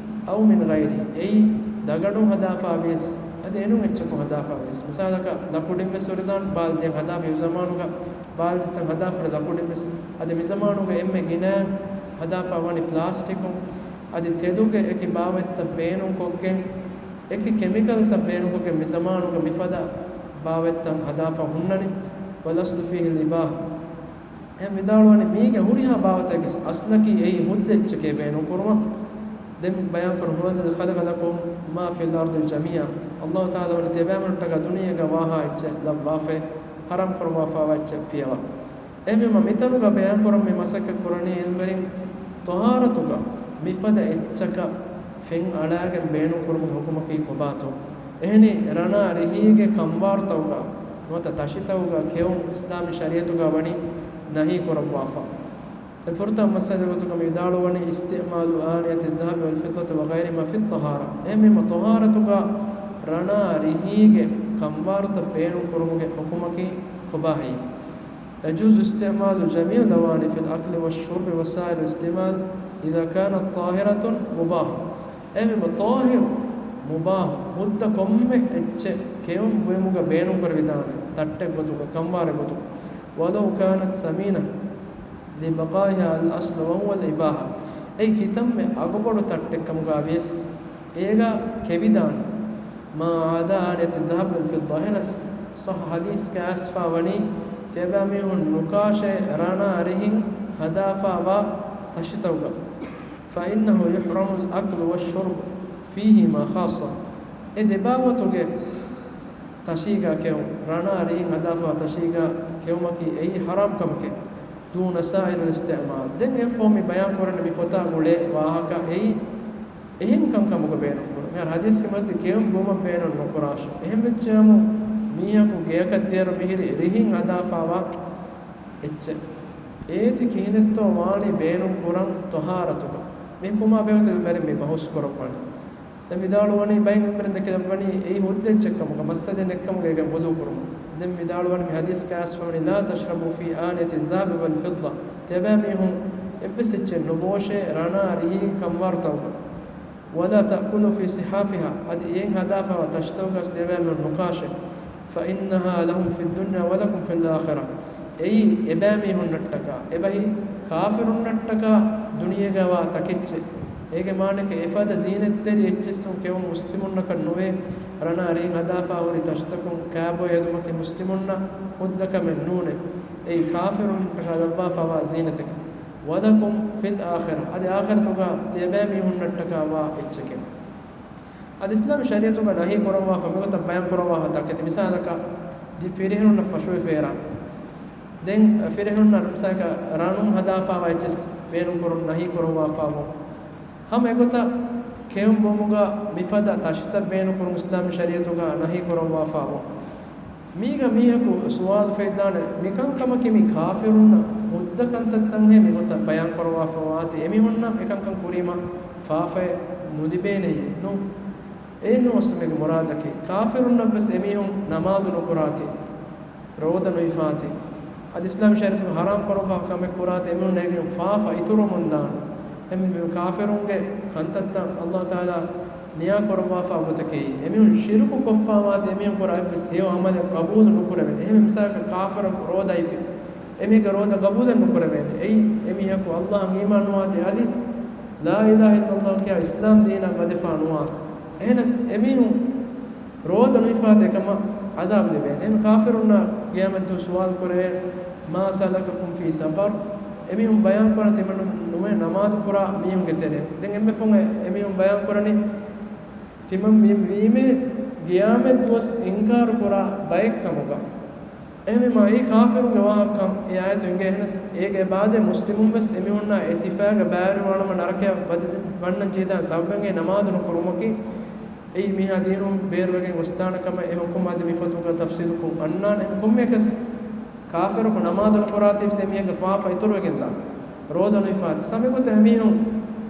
أو من غيره. އެއީ ދަގަނޑުން ހަދާފަ ވިޔަސް، އަދި އެނޫން އެއްޗަކުން ހަދާފަ ވިޔަސް. މިސާލަކަށް، ލަކުޑިން ވެސް ހުރިދާނެ ބާލްދިއެއް ހަދާފަ އެއް ޒަމާނުގަ، ބާލްދިތައް ހަދާފަ ލަކުޑިން ވެސް. އަދި މި ޒަމާނުގަ އެންމެ ގިނައިން ހަދާފަ ވަނީ ޕްލާސްޓިކުން. އަދި ތެލުގެ އެކި ބާވަތްތައް ބޭނުންކޮށްގެން، އެކި ކެމިކަލްތައް ބޭނުންކޮށްގެން މި ޒަމާނުގަ މިފަދަ ބާވަތްތައް ހަދާފަ ހުންނަނީ. والأصل فيه الإباحة. އެހެން ވިދާޅުވަނީ މީގެ ހުރިހާ ބާވަތެއްގެ އަސްލަކީ އެއީ ހުއްދަ އެއްޗެކޭ ބޭނުންކުރުމަށް. ދެން ބަޔާންކުރަން، هو الذي خلق لكم ما في الأرض جميعا. ﷲ ތަޢާލާ ވަނީ ތިޔަބައިމީހުންނަށްޓަކާ ދުނިޔޭގަ ވާހާ އެއްޗެއް ލައްވާފައި، ޙަރާމް ކުރައްވާފައިވާ އެއްޗެއް ފިޔަވާ. އެހެންވީމަ، މިތަނުގަ ބަޔާންކުރަން މި މަސައްކަތް ކުރަނީ އިލްމުވެރިން ޠަހާރަތުގަ މިފަދަ އެއްޗަކަށް ފެން އަޅާގެން ބޭނުންކުރުމުގެ ޙުކުމަކީ ކޮބާތޯ؟ އެހެނީ ރަނާ ރިހީގެ ކަންވާރުތަކުގަ ނުވަތަ ތަށިތަކުގަ ކެއުން އިސްލާމީ ޝަރީޢަތުގަ ވަނީ ނަހީ ކުރައްވާފަ. ފުރަތަމަ މައްސަލަ ގޮތުގަ މި ވިދާޅުވަނީ، استعمال آنية الذهب والفطة وغيرهما في الطهارة. އެހެންވީމަ، ޠަހާރަތުގަ ރަނާ ރިހީގެ ކަންވާރުތައް ބޭނުން ކުރުމުގެ ޙުކުމަކީ ކޮބާހޭ؟ يجوز استعمال جميع الأواني في الأكل والشرب وسائر الاستعمال إذا كانت طاهرة مباحة. އެހެންވީމަ، ޠާހިރު، މުބާހު، ހުއްދަ ކޮންމެ އެއްޗެއް ކެއުން ބުއިމުގަ ބޭނުން ކުރެވިދާނެ، ތައްޓެއް ގޮތުގަ، ކަންވާރެއް ގޮތުގަ. ولو كانت ثمينة لبقائها الأصل وهو الإباحة. އެއީ ކިތަންމެ އަގުބޮޑު ތައްޓެއްކަމުގަ ވިޔަސް އޭގަ ކެވިދާނެ. ما عدا آنية الذهب والفضة. އެހެނަސް ޞައްޙަ ޙަދީޘްގަ އައިސްފަ ވަނީ، ތިޔަބައިމީހުން ނުކާށޭ ރަނާ ރިހިން ހަދާފަ ވާ ތަށިތަކުގަ. فإنه يحرم الأكل والشرب فيهما خاصة. އެ ދެބާވަތުގެ ތަށީގަ ކެއުން، ރަނާ ރިހިން ހަދާފަ ތަށީގަ ކެއުމަކީ އެއީ ޙަރާމް ކަމެކޭ. دون سائر الاستعمال. ދެން އެއަށްފަހު މި ބަޔާން ކުރަން މި ފޮތާ ގުޅޭ ވާހަކަ އެއީ އެހެން ކަންކަމުގަ ބޭނުން ކުރުން. މިހާރު ޙަދީޘްގެ މަތިން ކެއުން ބުއުމަށް ބޭނުން ނުކުރާށޭ. އެހެން ވެއްޖެއްޔާމު މީހަކު ގެއަކަށް ދިޔައިރު މިހިރީ ރިހިން ހަދާފަ ވާ އެއްޗެއް. އޭތި ކިހިނެއްތޯ ވާނީ ބޭނުން ކުރަން ޠަހާރަތުގަ؟ މި ކުމާ ބެހުތު މެރެން މި ބަހުސް ކުރައްވަނީ. ދެން ވިދާޅުވަނީ، ބައެއް އިލްމުވެރިން ދެކެލައްވަނީ އެއީ ހުއްދަ އެއްޗެއްކަމުގަ، މައްސަލައެއް ނެތްކަމުގަ އޭގެ ވުޟޫ ކުރުމުން. ދެން ވިދާޅުވަނީ މި ޙަދީޘްގައި އައިސްފަ ވަނީ، لا تشربوا في آنية الذهب والفضة. ތިޔަބައިމީހުން އެއްވެސް އެއްޗެއް ނުބޯށޭ ރަނާ ރިހިން ކަންވާރުތަކުގަ. ولا تأكلوا في صحافها، އަދި އެއިން ހަދާފަ ވާ ތަށިތަކުގަސް ތިޔަބައިމީހުން ނުކާށޭ. فإنها لهم في الدنيا ولكم في الآخرة. އެއީ އެބައިމީހުންނަށްޓަކާ، އެބަހީ ކާފިރުންނަށްޓަކާ ދުނިޔޭގަ ވާ ތަކެއްޗެއް. އޭގެ މާނައަކީ އެފަދަ ޒީނަތްތެރި އެއްޗިއްސުން ކެއުން މުސްލިމުންނަކަށް ނުވޭ. ރަނާ ރިހިން ހަދާފަ ހުރި ތަށިތަކުން ކާބޮއެ ހެދުމަކީ މުސްލިމުންނަށް ހުއްދަ ކަމެއް ނޫނޭ. އެއީ ކާފިރުންނަށްޓަކާ ލައްވާފަ ވާ ޒީނަތެކޭ. ولكم في الآخرة، އަދި އާޚިރަތުގަ ތިޔަބައިމީހުންނަށްޓަކާ ވާ އެއްޗެކޭ. އަދި އިސްލާމީ ޝަރީޢަތުގަ ނަހީ ކުރައްވާފަ، މިގޮތަށް ބަޔާން ކުރައްވާފަ ތަކެތި. މިސާލަކަށް، ދި ފިރިހެނުންނަށް ފަށުވި ފޭރާ. ދެން ފިރިހެނުންނަށް މިސާލަކަށް ރަނުން ހަދާފަ ވާ އެއްޗެސް ބޭނުން ކުރުން ނަހީ ކުރައްވާފަ ވުން. ހަމަ އެގޮތަށް ކެއުން ބުއިމުގަ މިފަދަ ތަށިތައް ބޭނުން ކުރުން އިސްލާމީ ޝަރީޢަތުގަ ނަހީ ކުރައްވާފަ ވުން. މީގަ މީހަކު ސުވާލު ފެއްދާނެ، މިކަންކަމަކީ މި ކާފިރުންނަށް ހުއްދަ ކަންތައްތައްހޭ މިގޮތަށް ބަޔާން ކުރައްވާފަ ވާތީ، އެމީހުންނަށް އެކަންކަން ކުރީމަ ފާފައެއް ނުލިބޭނެއޭ؟ ނޫން. އެއީ ނޫން އަސްލު މީގެ މުރާދަކީ. ކާފިރުންނަށްވެސް އެމީހުން ނަމާދު ނުކުރާތީ، ރޯދަ ނުހިފާތީ، އަދި އިސްލާމީ ޝަރީޢަތުން ޙަރާމް ކުރައްވާ ކަމެއް ކުރާތީ، އެމީހުންނަށް އޭގެން ފާފަ އިތުރުވަމުންދާނެ. އެހެންވީމަ ކާފިރުންގެ ކަންތައްތައް ﷲ ތަޢާލާ ނިޔާ ކުރައްވާފަ ގޮތަކީ، އެމީހުން ޝިރުކު ކޮށްފަ ވާތީ، އެމީހުން ކުރާ އެއްވެސް ހެޔޮ ޢަމަލެއް ޤަބޫލު ނުކުރެވޭނެ. އެހެންވެ މިސާލަކަށް ކާފަރަކު ރޯދަ ހިފި، އެމީހެއްގެ ރޯދަ ޤަބޫލެއް ނުކުރެވޭނެ. އެއީ އެމީހަކު ﷲ އަށް އީމާން ނުވާތީ، އަދި لا إله إلا الله ކިޔާ އިސްލާމް ދީނަށް ވަދެފަ ނުވާތީ. އެހެނަސް އެމީހުން ރޯދަ ނުހިފާތީ އެކަމަށް ޢަޛާބު ލިބޭނެ. އެހެން ކާފިރުންނަށް ޤިޔާމަތްދުވަސް ސުވާލު ކުރެވޭ، ما سلككم في سقر؟ އެމީހުން ބަޔާން ކުރަން ތިމަން ނުވެ ނަމާދު ކުރާ މީހުންގެ ތެރޭ. ދެން އެންމެ ފަހުން އެ، އެމީހުން ބަޔާން ކުރަނީ، ތިމަން މި ވީމޭ ޤިޔާމަތްދުވަސް އިންކާރު ކުރާ ބައެއް ކަމުގަ. އެހެންވީމަ އެއީ ކާފިރުންގެ ވާހަކަ އެ އާޔަތު އިނގޭ. އެހެނަސް އޭގެ ބާދެ މުސްލިމުން ވެސް އެމީހުންނާ އެ ސިފައިގެ ބައިވެރިވާނަމަ ނަރަކަޔަށް ވަދެ، ވަންނަން ޖެހިދާނެ ސަބަބެއް ނަމާދު ނުކުރުމަކީ. އެއީ މީހާ ދީނުން ބޭރުވެގެން ގޮސްދާނެ ކަމަށް އެ ޙުކުމް އަދި މި ފޮތުގަ ތަފްސީލުކޮށް އަންނާނެ. ކޮންމެއަކަސް ކާފިރަކު ނަމާދު ނުކުރާތީވެސް އެމީހެއްގެ ފާފަ އިތުރުވެގެންދާނެ. ރޯދަ ނުހިފާތި. ސަމިގޮތަށް އެމީހުން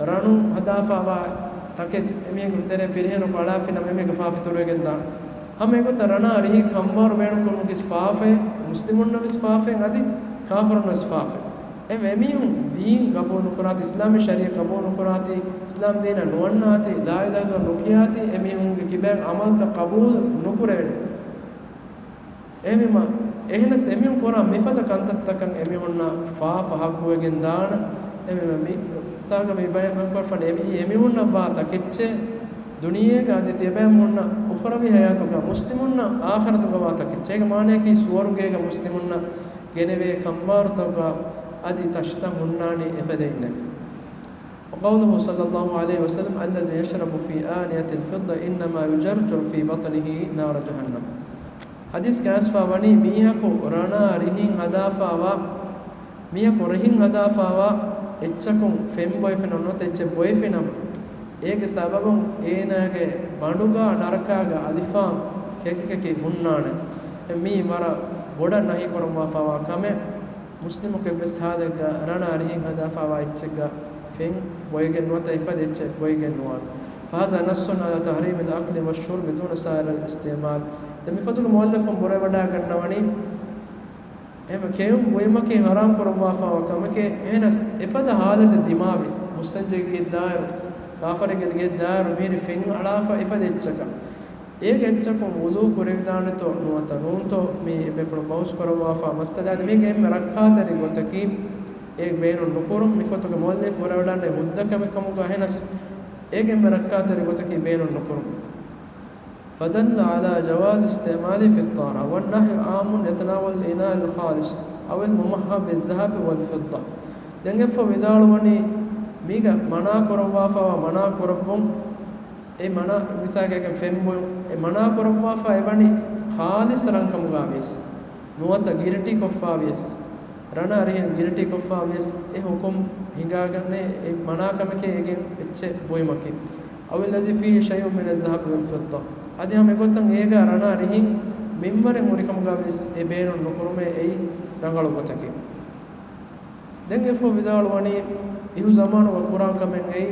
ރަނު ހަދާފަ ވާ ތަކެތި އެމީހެއްގެ ތެރެއިން ފިރިހެނު އަޅާފިނަމަ އެމީހެއްގެ ފާފަ އިތުރުވެގެންދާނެ. ހަމަ އެގޮތަށް ރަނާ ރިހި ކަންވާރު ބޭނުންކުރުމަކީ ފާފައެއް، މުސްލިމުންނަށްވެސް ފާފައެއް، އަދި ކާފިރުންނަށްވެސް ފާފައެއް. އެ އެމީހުން ދީން ޤަބޫލު ނުކުރާތި، އިސްލާމީ ޝަރީޢަތް ޤަބޫލު ނުކުރާތި، އިސްލާމް ދީނަށް ނުވަންނާތި، ލާ އިލާހަ އިއްލައްލާހު ނުކިޔާތި، އެމީހުންގެ ކިބައިން ޢަމަލުތައް ޤަބޫލު ނުކުރެވޭނެ. އެހެންވީމަ، އެހެނަސް އެމީހުން ކުރާ މިފަދަ ކަންތައްތަކަށް އެމީހުންނަށް ފާފަ ޙައްޤުވެގެން ދާނެ. އެހެންވީމަ، މި ތާގަ މި ބަޔާން ކުރައްވަނީ އެ، އެމީހުންނަށް ވާ ތަކެއްޗެއް ދުނިޔޭގަ އަދި ތިޔަބައިމީހުންނަށް އުޚްރަވީ ޙަޔާތުގަ މުސްލިމުންނަށް އާޚިރަތުގަ ވާ ތަކެއްޗެއް. އޭގެ މާނައަކީ ސުވަރުގޭގަ މުސްލިމުންނަށް ގެނެވޭ ކަންބާރުތަކުގަ އަދި ތަށިތައް ހުންނާނީ އެފަދައިންނޭ. وقوله صلى الله عليه وسلم: الذي يشرب في آنية الفضة إنما يجرجر في بطنه نار جهنم. ޙަދީޘްގައި އައިސްފަ ވަނީ މީހަކު ރަނާ ރިހިން ހަދާފަ ވާ، މީހަކު ރިހިން ހަދާފަ ވާ އެއްޗަކުން ފެން ބޮއެފިނަމަ ނުވަތަ އެއްޗެއް ބޮއެފިނަމަ، އޭގެ ސަބަބުން އޭނާގެ ބަނޑުގަ ނަރަކާގެ އަލިފާން ކެކި ކެކި ހުންނާނެ. މީ ވަރަށް ބޮޑަށް ނަހީ ކުރައްވާފަ ވާ ކަމެއް. މުސްލިމަކު އެއްވެސް ހާލެއްގަ ރަނާ އަރިހިން ހަދާފާވާ އެއްޗެއްގަ ފެން ބޮއެގެން ނުވަތަ އެފަދަ އެއްޗެއް ބޮއެގެން ނުވާނެ. فهذا نص على تحريم الأكل والشرب دون سائر الاستعمال. ދެން މި ފޮތުގެ މުއައްލިފުން ބުރަވެވަޑައިގަންނަވަނީ، އެހެން ކެއުން ބުއިމަކީ ހަރާމް ކުރައްވާފާވާ ކަމެކޭ. އެހެނަސް އެފަދަ ހާލަތެއް ދިމާވި، މުއްސަންޖެއްގެ ދާއިރު، ކާފަރެއްގެ ދާއިރު މިހިރި ފެން އަޅާފަ އެފަދަ އެއްޗަކަށް އޭގެ އެއްޗަކުން ވުޟޫ ކުރެވިދާނެތޯ ނުވަތަ ނޫންތޯ މި އެންމެ ފުޅު ބަހުސް ކުރައްވާފާ މައްސަލައެއް. މީގެ އެންމެ ރައްކާތެރި ގޮތަކީ އޭ ބޭނުން ނުކުރުން. މި ފޮތުގެ މުއައްލިފް ބުރަވެވަޑައިގަންނަވަނީ ހުއްދަ ކަމެއް ކަމުގަ. އެހެނަސް އޭގެ އެންމެ ރައްކާތެރި ގޮތަކީ ބޭނުން ނުކުރުން. فدل على جواز استعماله في الطهارة، والنهي عام يتناول الإناء الخالص أو الممهّد بالذهب والفضة. ދެން އެއްފަހު ވިދާޅުވަނީ މީގަ މަނާ ކުރައްވާފާވާ މަނާ ކުރައްވުން، އެ މަނާ މިސާލަކަށް ފެން ބުއިން، އެ މަނާ ކުރައްވާފާ އެވަނީ ޚާލިޞް ރަންކަމުގަ ވިޔަސް، ނުވަތަ ގިރިޓީ ކޮށްފާ ވިޔަސް، ރަނާ އަރިހިން ގިރިޓީ ކޮށްފާ ވިޔަސް، އެ ޙުކުމް ހިނގާގަންނޭ އެ މަނާ ކަމެކޭ އޭގެ އެއްޗެއް ބުއިމަކީ. أو الذي فيه شيء من الذهب والفضة. އަދި ހަމަ އެގޮތަށް އޭގަ ރަނާ އަރިހިން މިންވަރެއް ހުރިކަމުގަ ވިޔަސް އެ ބޭނުން ނުކުރުމޭ އެއީ ރަނގަޅު ގޮތަކީ. ދެން އެއްފަހު ވިދާޅުވަނީ، އިހު ޒަމާނުގަ ކުރާ ކަމެއް އެއީ،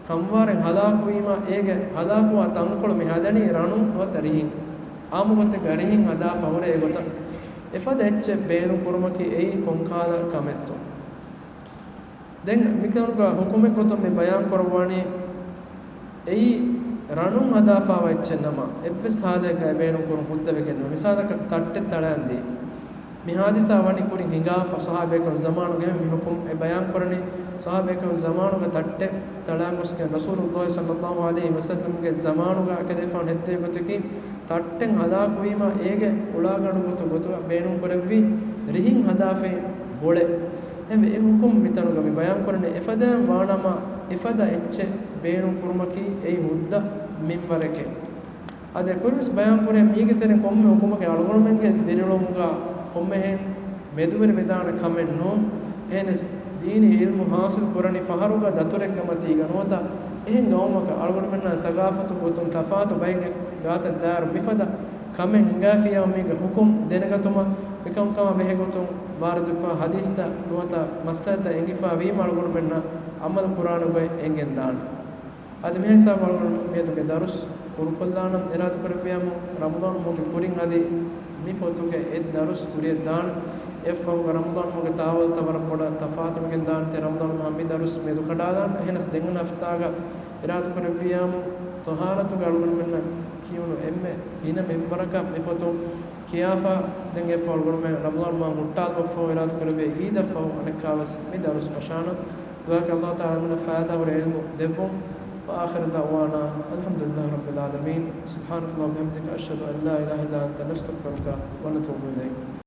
ކަންވާރެއް ހަލާކުވީމަ، އޭގެ ހަލާކުވާ ތަންކޮޅު މި ހަދަނީ ރަނުން ނުވަތަ ރިހިން. އާއްމު ގޮތެއްގަ ރިހިން ހަދާފަ ހުރޭ އެގޮތަށް އެފަދަ އެއްޗެއް ބޭނުން ކުރުމަކީ އެއީ ކޮންކަހަލަ ކަމެއްތޯ؟ ދެން މިކަނުގަ ޙުކުމެއް ގޮތުން މި ބަޔާން ކުރައްވާނީ، އެއީ ރަނުން ހަދާފާވާ އެއްޗެއް ނަމަ، އެއްވެސް ހާލެއްގަ އެ ބޭނުން ކުރުން ހުއްދަވެގެން ނުވޭ. މިސާލަކަށް ތައްޓެއް ތަޅައިން ދީ. މި ހާދިސާ ވަނީ ކުރިން ހިނގާފަ ޞަޙާބީން ޒަމާނުގަ. އެހެން މި ޙުކުމް އެ ބަޔާން ކުރަނީ ޞަޙާބީން ޒަމާނުގަ ތައްޓެއް ތަޅައިން ގޮސްގެން ރަސޫލުﷲ ޞައްލަﷲ ޢަލައިހި ވަސައްލަމްގެ ޒަމާނުގަ އެކަލޭފާނު ހެއްދޭ ގޮތަކީ، ތައްޓެއް ހަލާކުވީމަ އޭގެ އުޅާގަނޑު ގޮތު ގޮތުގަ ބޭނުން ކުރެއްވި ރިހިން ހަދާފައި ބޮޅެއް. އެހެންވެ، އެ ޙުކުމް މިތަނުގަ މި ބަޔާން ކުރަނީ އެފަދައިން ވާނަމަ، އެފަދަ އެއްޗެއް ބޭނުން ކުރުމަކީ އެއީ ހުއްދަ މިންވަރެކޭ. އަދި ކުރިންވެސް ބަޔާން ކުރޭ، މީގެ ތެރެއިން ކޮންމެ ޙުކުމެއް އަޅުގަނޑުމެންގެ ދިރިއުޅުމުގަ ކޮންމެހެން މެދުވެރިވެދާނެ ކަމެއް ނޫން. އެހެނަސް ދީނީ ޢިލްމު ޙާޞިލް ކުރަނީ ފަހަރުގަ ދަތުރެއްގަ މަތީގަ ނުވަތަ އެހެން ގައުމަކަށް. އަޅުގަނޑުމެންނާ ސަގާފަތު ގޮތުން ތަފާތު ބައެއްގެ ގާތަށް ދާއިރު މިފަދަ ކަމެއް ހިނގާފިއްޔާ މީގެ ޙުކުމް ދެނެގަތުމަށް މިކަންކަމާ ބެހޭގޮތުން ވާރިދުވެފާ ޙަދީޘްތައް ނުވަތަ މައްސަލަތައް އެނގިފާ ވީމަ އަޅުގަނޑުމެންނަށް ޢަމަލު ކުރާނެ ގޮތް އެނގެން ދާނެ. އަދި މިހިސާބު އަޅުގަނޑު މިއަދުގެ ދަރުސް ކުރުކޮށްލާނަން. އިރާދަކުރެއްވިޔާމު، ރަމަޟާން މަހުގެ ކުރިން އަދި މި ފޮތުގެ އެއް ދަރުސް ކުރިއަށް ދާން. އެއްފަހުގަ ރަމަޟާން މަހުގެ ތާވަލްތައް ވަރަށް ބޮޑަށް ތަފާތުވެގެން ދާނެތީ، ރަމަޟާން މަހަށް މި ދަރުސް މެދުކަނޑާލާން. އެހެނަސް ދެން ހަފްތާގަ އިރާދަކުރެއްވިޔާމު، ޠަހާރަތުގެ އަޅުގަނޑުމެންނަށް ކިޔުނު އެންމެ ގިނަ މިންވަރަކަށް މި ފޮތު ކިޔާފަ، ދެން އެއްފަހު އަޅުގަނޑުމެން ރަމަޟާން މަހަށް ހުއްޓާލުމަށްފަހު އިރާދަކުރެއްވިޔާ އީދަށްފަހު އަނެއްކާވެސް މި ދަރުސް ފަށާނަން. ދުޢާއަކީ ﷲ ތަޢާލާ އަޅުގަނޑަށް ފައިދާހުރި ޢިލްމު ދެއްވުން. وآخر دعوانا أن الحمد لله رب العالمين. سبحانك اللهم وبحمدك، أشهد أن لا إله إلا أنت، نستغفرك ونتوب إليك.